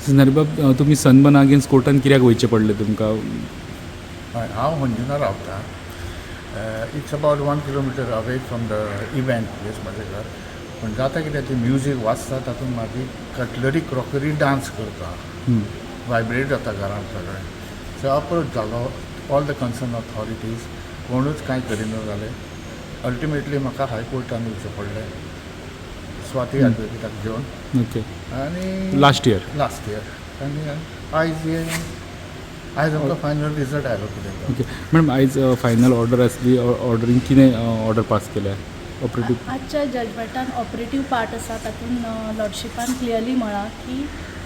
सिनारीबाब, तुमी sunburn against कोर्टान कित्याक वयचें पडलें तुमकां? हय, हांव हणजुणा रावता. It's about 1 kilometer away from the event place म्हजें घर. पूण जाता कितें, ती म्युजीक वाजता, तातूंत म्हाजी कटलरी क्रॉकरी डांस करता, वायब्रेट जाता घरांत सगळें. सो अप्रोच जालो ऑल the concern authorities, कोणूच कांय करिना जाले. अल्टिमेटली म्हाका हायकोर्टान वयचें पडलें स्वाती एडवोकेटाक घेवन. आनी लास्ट इयर? Last year. आनी आयज हे आयज आमकां फायनल रिजल्ट आयलो कितें तो. ओके मॅडम, आयज फायनल ऑर्डर आसली. ऑर्डरीन कितें ऑर्डर पास केल्या ऑपरेटीव? आजच्या जजमेंटान ऑपरेटीव पार्ट आसा, तातूंत लॉर्डशिपान क्लियरली म्हळां की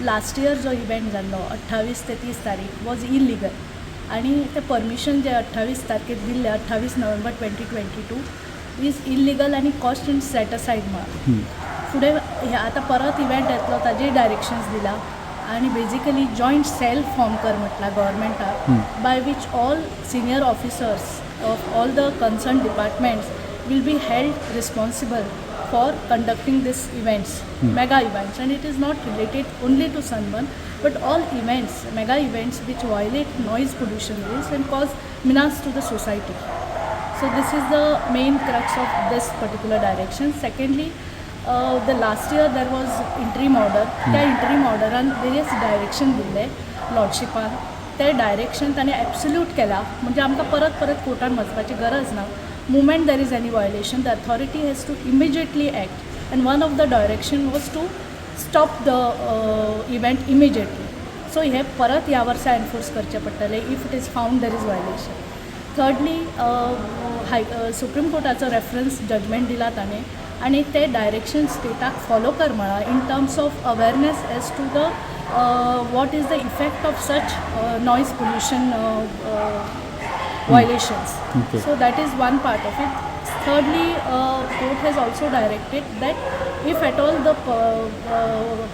लास्ट इयर जो इव्हेंट जाल्लो 28 ते 30 तारीख वॉज इलिगल आनी ते परमिशन जे 28 तारखेक दिल्ले, 28 नोव्हेंबर 2022, is illegal आनी कॉस्ट एंड सेट असायड म्हळां. फुडें हे आतां परत इव्हेंट येतलो ताजेय डायरेक्शन्स दिला आनी बेजिकली जॉयंट सेल फॉर्म कर म्हटलां गव्हर्मेंटाक, by which all senior officers of all the concern departments will be held responsible for conducting these events, mega events. And it is not related only to Sunburn, but all events, mega events which violate noise pollution rules and cause menace to the society. So this is the main crux of this particular direction. Secondly, the last year there was interim order. त्या interim orderan various direction दिल्ले लॉर्डशिपान. ते direction ताणें absolute केला, म्हणजे आमकां परत परत कोर्टान वचपाची गरज ना. Moment there is any violation, the authority has to immediately act, and one of the direction was to stop the event immediately. So हे परत ह्या वर्सा एनफोर्स करचें पडटलें if it is found there is violation. Thirdly, high supreme कोर्टाचो reference judgment दिला ताणें आनी ते डायरेक्शन स्टेटाक फॉलो कर म्हळां in terms of awareness as to the what is the effect of such noise pollution violations. So that is one part of it. Thirdly, court has also directed that if at all the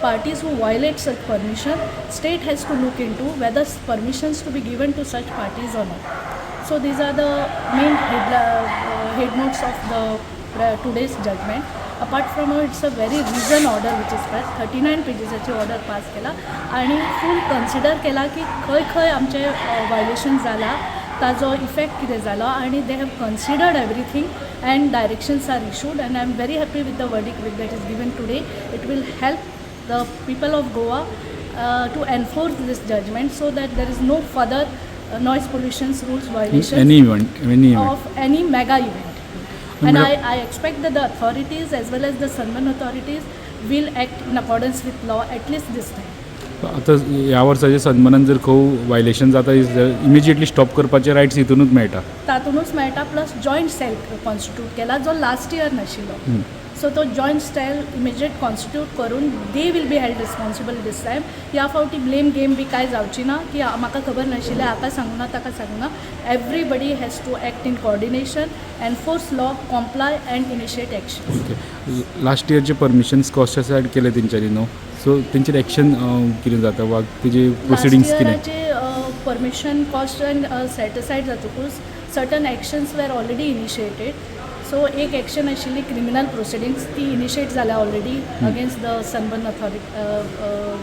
parties who violate such permission, state has to look into whether permissions to be given to such parties or not. So these are the main head notes of the today's judgment. Apart from it, it's a very reason order which is passed. 39 पेजीसाची order pass केला आणि फूल consider केला की खंय खंय आमचे violation जाला, ताजो effect कितें जालो आनी they have considered everything and directions are issued, and I am very happy with the verdict with that is given today. It will help the people of Goa to enforce this judgment so that there is no further noise pollution rules violations any event, any event of any mega event. And Madam- I expect that the authorities as well as the Sunburn authorities will act in accordance with law at least this time. आतां ह्या वर्साचे सनबर्नान जर खूब violation जाता, immediately stop करपाचे rights हितूनच मेळटा. तातूनच मेळटा, plus joint sale constitute केला जो लास्ट इयर नाशिल्लो. सो तो जॉयंट सेल इमिजिएट कॉन्स्टिट्यूट करून they will be held responsible this time. ह्या फावटी ब्लेम गेम बी कांय जावची ना की म्हाका खबर नाशिल्लें, हाका सांगूना, ताका सांगूना. Everybody has to act in coordination, enforce law, comply and initiate action. Okay, last इयरचे permissions cost असायड केले तेंच्यांनी न्हू? सो तेंचेर एक्शन कितें जाता वा तेजे प्रोसिडिंग्स लास्ट कितें? इयराचे permission cost and set aside जातकूच certain actions were already initiated. So एक एक्शन आशिल्ली क्रिमिनल प्रोसिडिंग्स, ती इनिशिएट जाल्या already against the Sunburn authority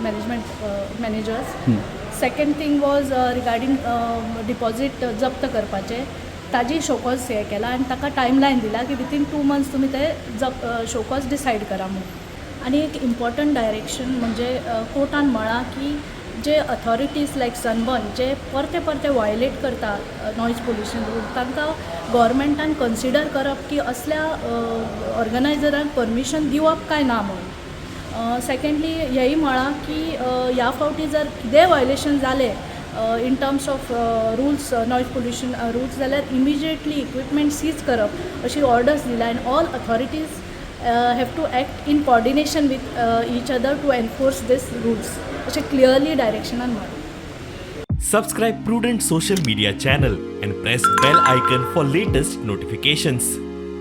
management managers. Second thing was regarding deposit जप्त करपाचें. ताजी शोकॉज हें केला आनी ताका टायमलायन दिला की विथीन 2 मंथ्स तुमी ते जप शोकॉज डिसायड करा म्हणून. आनी एक इम्पॉर्टंट डायरेक्शन म्हणजे कोर्टान म्हळां की जे अथॉरिटीज लायक सनबर्न जे परते परते वायलेट करता नॉयज पोल्युशन रूल, तांकां गोवोरमेंटान कन्सिडर करप की असल्या ऑर्गनायजरांक परमिशन दिवप काय ना म्हणून. सेकेंडली, हेंय म्हळां की ह्या फावटी जर कितेंय वायलेशन जालें in terms of rules, noise pollution rules, जाल्यार इमिजिएटली इक्विपमेंट सीज करप अशी ऑर्डर्स दिल्या and all authorities have to act in coordination with each other to enforce this rules, अशें क्लियरली डायरेक्शनान म्हळां. Subscribe Prudent Social Media channel and press bell icon for latest notifications.